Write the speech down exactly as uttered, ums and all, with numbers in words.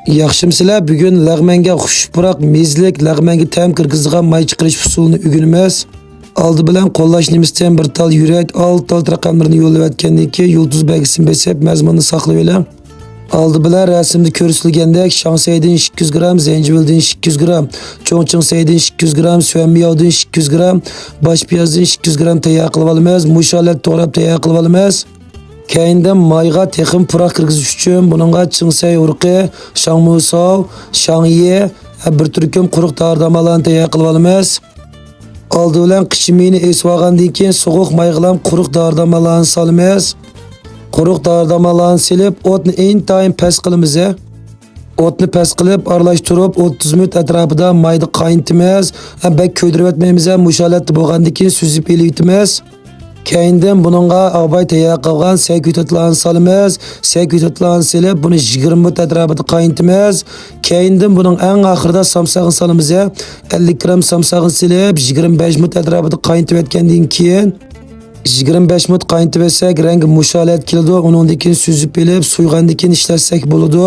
ياخشىمۇسىلەر؟ بۈگۈن لەغمەنگە خۇش پۇراق مېزىلىك، لەغمەنگە تەم كىرگۈزىدىغان ماي چىقىرىش ئۇسۇلىنى ئۆگىنىمىز. ئالدى بىلەن قوللاش نېمىسىدىن بىر تال يۈرەك، ئالتە تال رەقەملىرىنى يوللىۋەتكەندىن كېيىن يۇلتۇز بەلگىسىنى بېسىپ مەزمۇننى ساقلىۋېلىڭ. ئالدى بىلەن رەسىمدە كۆرسىتىلگەندەك شاڭسەيدىن ئىككى يۈز گرام، زەنجىۋىلدىن ئىككى يۈز گرام، چوڭچىڭسەيدىن ئىككى يۈز گرام، سۈەنمىياۋدىن ئىككى يۈز گرام، باش پىيازدىن ئىككى يۈز گرام تەييار قىلىۋالىمىز. مۇشۇ ھالەتتە توغراپ تەييار قىلىۋالىمىز. كەينىدىن مايغا تېخىمۇ پۇراق كىرگۈزۈش ئۈچۈن بۇنىڭغا چىڭسەي ئۇرۇقى، شاڭمۇساۋ، شاڭيى، بىر تۈركۈم قۇرۇق دارى دەرمانلارنى تەييار قىلىۋالىمىز. ئالدى بىلەن قىچا مېيىنى ئېسىۋالغاندىن كېيىن سوغۇق مايغىلام قۇرۇق دارى دەرمانلارنى سالىمىز. قۇرۇق دارى دەرمانلارنى سېلىپ ئوتنى ئىنتايىن پەس قىلىمىز. ئوتنى پەس قىلىپ ئارىلاشتۇرۇپ ئوتتۇز مىنۇت ئەتراپىدا مايدا قاينىتىمىز. بەك كۆيدۈرۈۋەتمەيمىز، مۇشۇ ھالەتتە بولغاندىن كېيىن سۈزۈپ ئېلىۋېتىمىز. كەينىدىن بۇنىڭغا ئاغباي تەييار قىلغان سەي كۆكتاتلارنى سالىمىز. سەي كۆكتاتلارنى سېلىپ بۇنى يىگىرمە مىنۇت ئەتراپىدا قاينىتىمىز. كەينىدىن بۇنىڭ ئەڭ ئاخىرىدا سامساقنى سالىمىز. ئەللىك گرام سامساقنى سېلىپ يىگىرمە بەش مىنۇت ئەتراپىدا قاينىتىۋەتكەندىن كېيىن، يىگىرمە بەش مىنۇت قاينىتىۋەتسەك رەڭگى مۇشۇ ھالەتكە كېلىدۇ. ئۇنىڭدىن كېيىن سۈزۈپ ئېلىپ سويغاندىن كېيىن ئىشلەتسەك بولىدۇ.